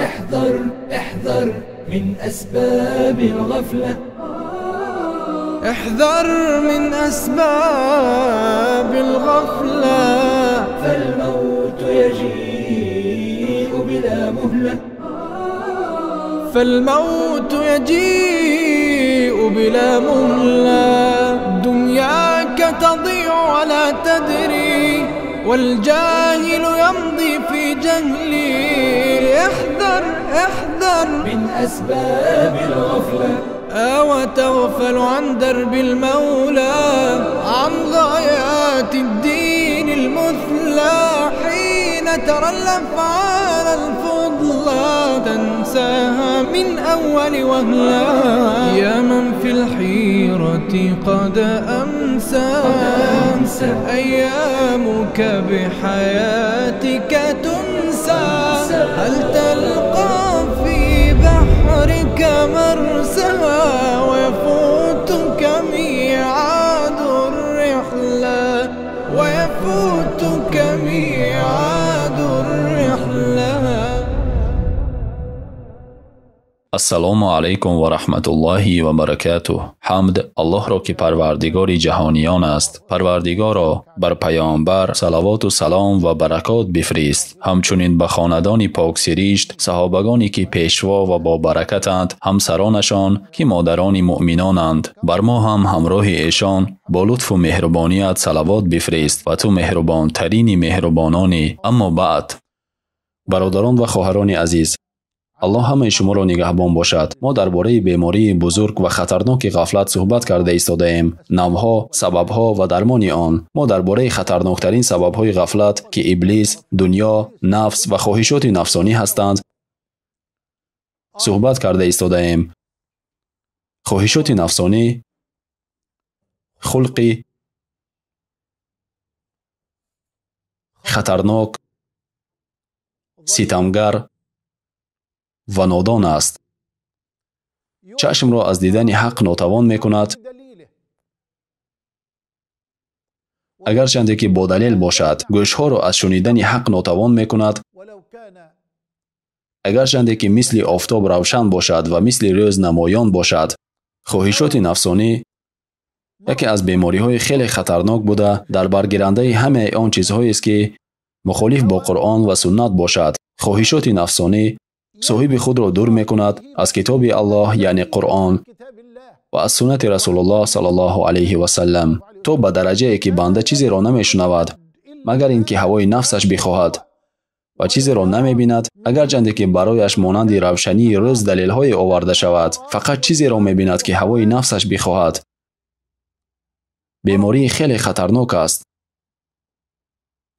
احذر احذر من أسباب الغفلة. احذر من أسباب الغفلة، فالموت يجيء بلا مهلة. فالموت يجيء بلا مهلة. دنياك تضيع ولا تدري، والجاهل يمضي في جهلي. احذر احذر من أسباب الغفلة. وتغفل عن درب المولى، عن غايات الدين المثلى. حين ترى الأفعال الفضلى تنساها من أول وهلة. يا من في الحيرة قد أمسى، أيامك بحياتك تنسى. هل تلقى في بحرك مرسى، ويفوتك ميعاد الرحلة، ويفوتك ميعاد الرحلة. Ассалому алайкум ва раҳматуллоҳи ва баракатуҳ. Ҳамд Аллоҳро, ки парвардигори ҷаҳониён аст. Парвардигоро, бар паёмбар салавоту салом ва баракот бифирист, ҳамчунин ба хонадони поксиришт, саҳобагоне ки пешво ва бобаракатанд, ҳамсаронашон ки модарони муъминонанд. Бар мо ҳам ҳамроҳи эшон бо лутфу меҳрубоният салавот бифирист ва ту меҳрубонтарини меҳрубононӣ. Аммо баъд, бародарон ва хоҳарони азиз, Аллоҳ ҳамаи шуморо нигаҳбон бошад. Мо дар бораи бемории бузург ва хатарноки ғафлат суҳбат карда истодаем. Навъҳо, сабабҳо ва дармони он. Мо дар бораи хатарноктарин сабабҳои ғафлат, ки иблис, дунё, нафс ва хоҳишоти нафсонӣ ҳастанд, суҳбат карда истодаем. Хоҳишоти нафсонӣ хулқи хатарнок, ситамгар ва нодон аст. Чашмро аз дидани ҳақ нотавон мекунад, агарчанде ки бо далел бошад. Гӯшҳоро аз шунидани ҳақ нотавон мекунад, агарчанде ки мисли офтоб равшан бошад ва мисли рӯз намоён бошад. Хоҳишоти нафсонӣ яке аз бемориҳои хеле хатарнок буда, дар баргирандаи ҳамаи он чизҳоест, ки мухолиф бо Қуръон ва суннат бошад. Хоҳишоти нафсонӣ соҳиби худро дур мекунад аз китоби Аллоҳ, яъне Қуръон, ва аз суннати Расулуллоҳ саллаллоҳу алайҳи васаллам, то ба дараҷае ки банда чизеро намешунавад, магар ин ки ҳавои нафсаш бихоҳад, ва чизеро намебинад, агарчанде ки барояш монанди равшании рӯз далелҳое оварда шавад. Фақат чизеро мебинад, ки ҳавои нафсаш бихоҳад. Бемории хеле хатарнок аст.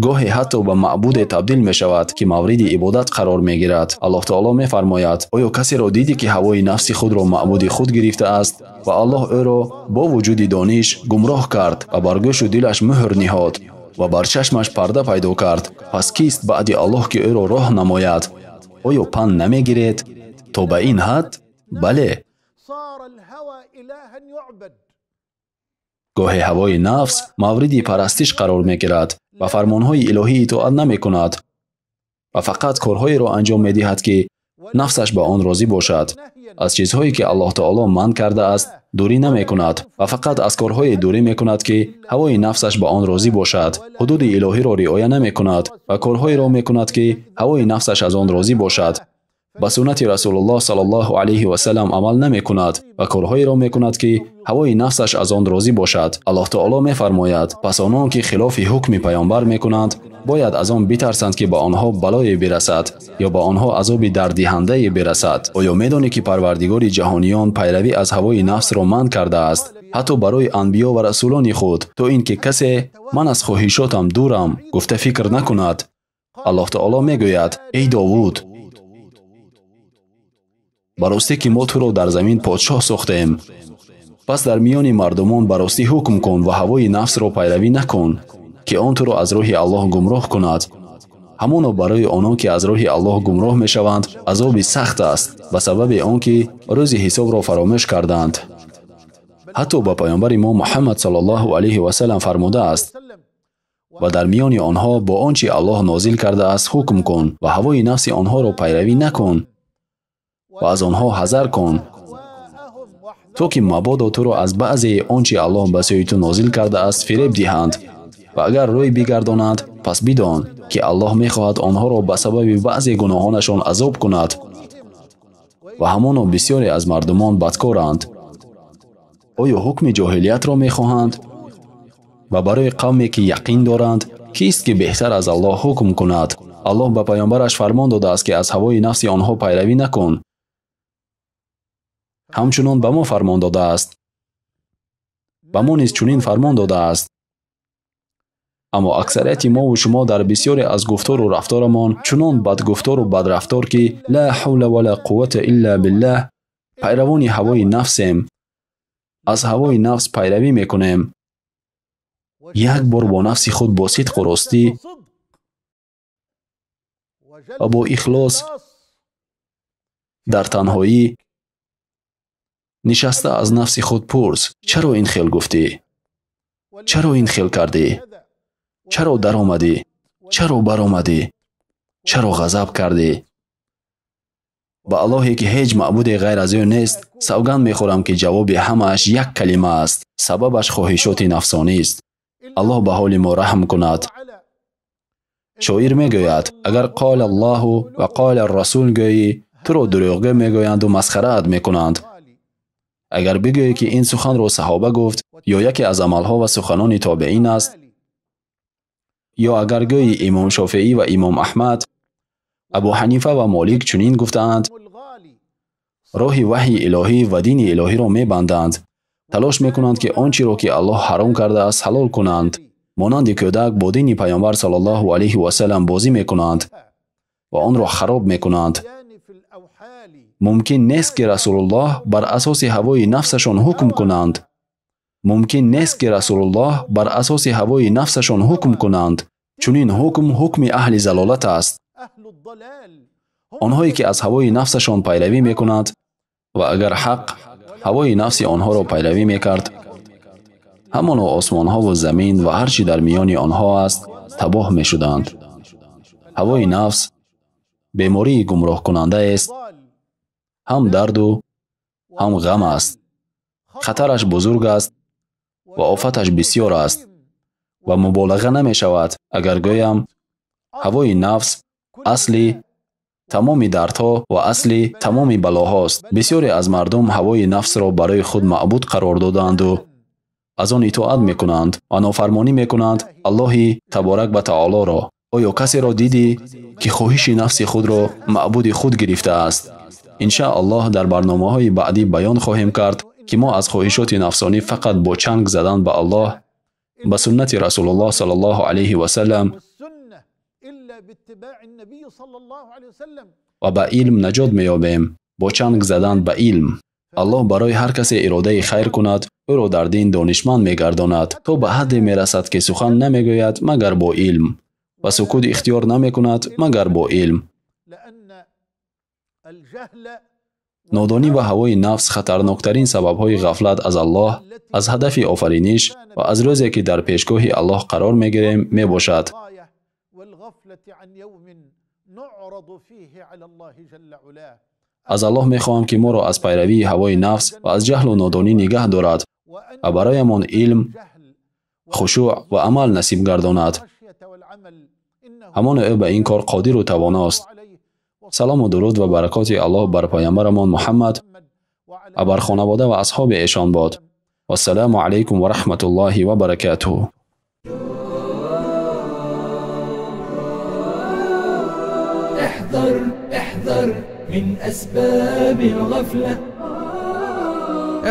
Гоҳе ҳатто ба маъбуде табдил мешавад, ки мавриди ибодат қарор мегирад. Аллоҳ таоло мефармояд: оё касеро дидӣ, ки ҳавои нафси худро маъбуди худ гирифтааст ва Аллоҳ ӯро бо вуҷуди дониш гумроҳ кард ва бар гӯшу дилаш муҳр ниҳод ва бар чашмаш парда пайдо кард? Пас кист баъди Аллоҳ, ки ӯро роҳ намояд? Оё панд намегиред? То ба ин ҳад? Бале. Гоҳе ҳавои нафс мавриди парастиш қарор мегирад ва фармонҳои илоҳӣ итоат намекунад ва фақат корҳоеро анҷом медиҳад, ки нафсаш ба он розӣ бошад. Аз чизҳое, ки Аллоҳ таоло манъ кардааст, дурӣ намекунад ва фақат аз корҳое дурӣ мекунад, ки ҳавои нафсаш ба он розӣ бошад. Ҳудуди илоҳиро риоя намекунад ва корҳоеро мекунад, ки ҳавои нафсаш аз он розӣ бошад. Ба суннати Расулуллоҳ саллаллоҳу алайҳи васаллам амал намекунад ва корҳоеро мекунад, ки ҳавои нафсаш аз он розӣ бошад. Аллоҳ таоло мефармояд: пас онон, ки хилофи ҳукми паёмбар мекунанд, бояд аз он битарсанд, ки ба онҳо балое бирасад ё ба онҳо азоби дарддиҳандае бирасад. Оё медонӣ, ки парвардигори ҷаҳониён пайравӣ аз ҳавои нафсро манъ кардааст, ҳатто барои анбиё ва расулони худ, то ин ки касе ман аз хоҳишотам дурам гуфта фикр накунад? Аллоҳ таоло мегӯяд: эй Довуд, ба ростӣ ки мо туро дар замин подшоҳ сохтем, пас дар миёни мардумон ба ростӣ ҳукм кун ва ҳавои нафсро пайравӣ накун, ки он туро аз роҳи Аллоҳ гумроҳ кунад. Ҳамоно барои онон, ки аз роҳи Аллоҳ гумроҳ мешаванд, азоби сахт аст, ба сабаби он ки рӯзи ҳисобро фаромӯш карданд. Ҳатто ба паёмбари мо Муҳаммад саллаллоҳу алайҳи васаллам фармудааст: ва дар миёни онҳо бо он чи Аллоҳ нозил кардааст ҳукм кун ва ҳавои нафси онҳоро пайравӣ накун ва аз онҳо ҳазар кун, то ки мабодо туро аз баъзеи он чи Аллоҳ ба сӯи ту нозил кардааст фиреб диҳанд. Ва агар рӯй бигардонанд, пас бидон, ки Аллоҳ мехоҳад онҳоро ба сабаби баъзе гуноҳонашон азоб кунад. Ва ҳамоно бисёре аз мардумон бадкоранд. Оё ҳукми ҷоҳилиятро мехоҳанд? Ва барои қавме ки яқин доранд, кист ки беҳтар аз Аллоҳ ҳукм кунад? Аллоҳ ба паёмбараш фармон додааст, ки аз ҳавои нафси онҳо пайравӣ накун. Ҳамчунон ба мо фармон додааст. Ба мо низ чунин фармон додааст. Аммо аксарияти мову шумо дар бисёре аз гуфтору рафторамон чунон бадгуфтору бадрафтор, ки ла ҳавла ва ла қуввата илла биллаҳ, пайравони ҳавои нафсем. Аз ҳавои нафс пайравӣ мекунем. Як бор бо нафси худ бо сидқу ростӣ ва бо ихлос дар танҳоӣ нишаста аз нафси худ пурс: чаро ин хел гуфтӣ? Чаро ин хел кардӣ? Чаро даромадӣ? Чаро баромадӣ? Чаро ғазаб кардӣ? Ба Аллоҳе ки ҳеҷ маъбуде ғайр аз ӯ нест, савганд мехӯрам, ки ҷавоби ҳамааш як калима аст. Сабабаш хоҳишоти нафсонист. Аллоҳ ба ҳоли мо раҳм кунад. Шоир мегӯяд: агар қол Аллоҳу ва қол Расул гӯӣ, туро дурӯғгӯ мегӯянду масхараат мекунанд. Агар бигӯӣ, ки ин суханро саҳоба гуфт ё яке аз амалҳо ва суханони тобеин аст, ё агар гӯӣ имом Шофеӣ ва имом Аҳмад, Абу Ҳанифа ва Молик чунин гуфтаанд, роҳи ваҳйи илоҳӣ ва дини илоҳиро мебанданд, талош мекунанд, ки он чиро ки Аллоҳ ҳаром кардааст ҳалол кунанд. Монанди кӯдак бо дини паёмбар саллаллоҳу алайҳи васаллам бозӣ мекунанд ва онро хароб мекунанд. Мумкин нест, ки Расулуллоҳ бар асоси ҳавои нафсашон ҳукм кунанд. Мумкин нест, ки Расулуллоҳ бар асоси ҳавои нафсашон ҳукм кунанд. Чунин ҳукм ҳукми аҳли залолат аст. Онҳое ки аз ҳавои нафсашон пайравӣ мекунанд, ва агар ҳақ ҳавои нафси онҳоро пайравӣ мекард, ҳамоно осмонҳову замин ва ҳар чӣ дар миёни онҳо аст табоҳ мешуданд. Ҳавои нафс бемории гумроҳкунандаест, ҳам дарду ҳам ғам аст. Хатараш бузург аст ва офаташ бисёр аст ва муболиға намешавад агар гӯям ҳавои нафс асли тамоми дардҳо ва асли тамоми балоҳост. Бисёре аз мардум ҳавои нафсро барои худ маъбуд қарор додаанду аз он итоат мекунанд ва нофармонӣ мекунанд Аллоҳи таборак ва таолоро. Оё касеро дидӣ, ки хоҳиши нафси худро маъбуди худ гирифтааст? Иншааллоҳ дар барномаҳои баъдӣ баён хоҳем кард, ки мо аз хоҳишоти нафсонӣ фақат бо чанг задан ба Аллоҳ, ба суннати Расулуллоҳ саллаллоҳу алайҳи васаллам ва ба илм наҷот меёбем. Бо чанг задан ба илм. Аллоҳ барои ҳар касе иродаи хайр кунад, ӯро дар дин донишманд мегардонад, то ба ҳадде мерасад, ки сухан намегӯяд магар бо илм ва сукут ихтиёр намекунад магар бо илм. Нодонӣ ва ҳавои нафс хатарноктарин сабабҳои ғафлат аз Аллоҳ, аз ҳадафи офариниш ва аз рӯзе ки дар пешгоҳи Аллоҳ қарор мегирем мебошад. Аз Аллоҳ мехоҳам, ки моро аз пайравии ҳавои нафс ва аз ҷаҳлу нодонӣ нигаҳ дорад ва бароямон илм, хушӯъ ва амал насиб гардонад. Ҳамоно ӯ ба ин кор қодиру тавоност. Салому дуруд ва баракоти Аллоҳ бар паёмбарамон Муҳаммад ва бар хонавода ва асҳоби эшон бод. Вассалому алайкум ва раҳматуллоҳи ва баракатуҳ. احذر احذر من أسباب الغفلة.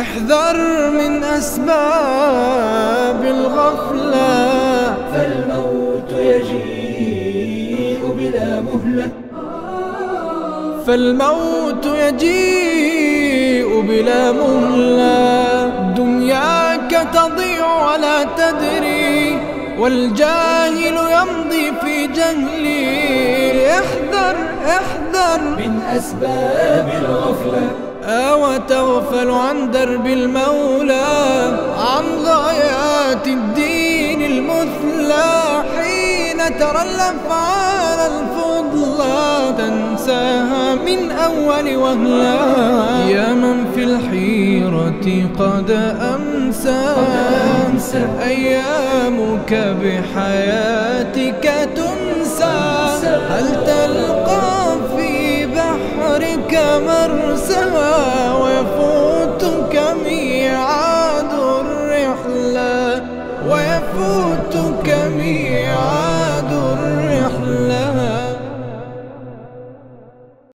احذر من أسباب الغفلة، فالموت يجيء بلا مهلة. فالموت يجيء بلا مهلة. دنياك تضيع ولا تدري، والجاهل يمضي في جهلي. احذر احذر من أسباب الغفلة. وتغفل عن درب المولى، عن غايات الدين المثلى. ترى الأفعال الفضلى تنساها من أول وهلة. يا من في الحيرة قد أمسى، أيامك بحياتك تنسى. هل تلقى في بحرك مرسى؟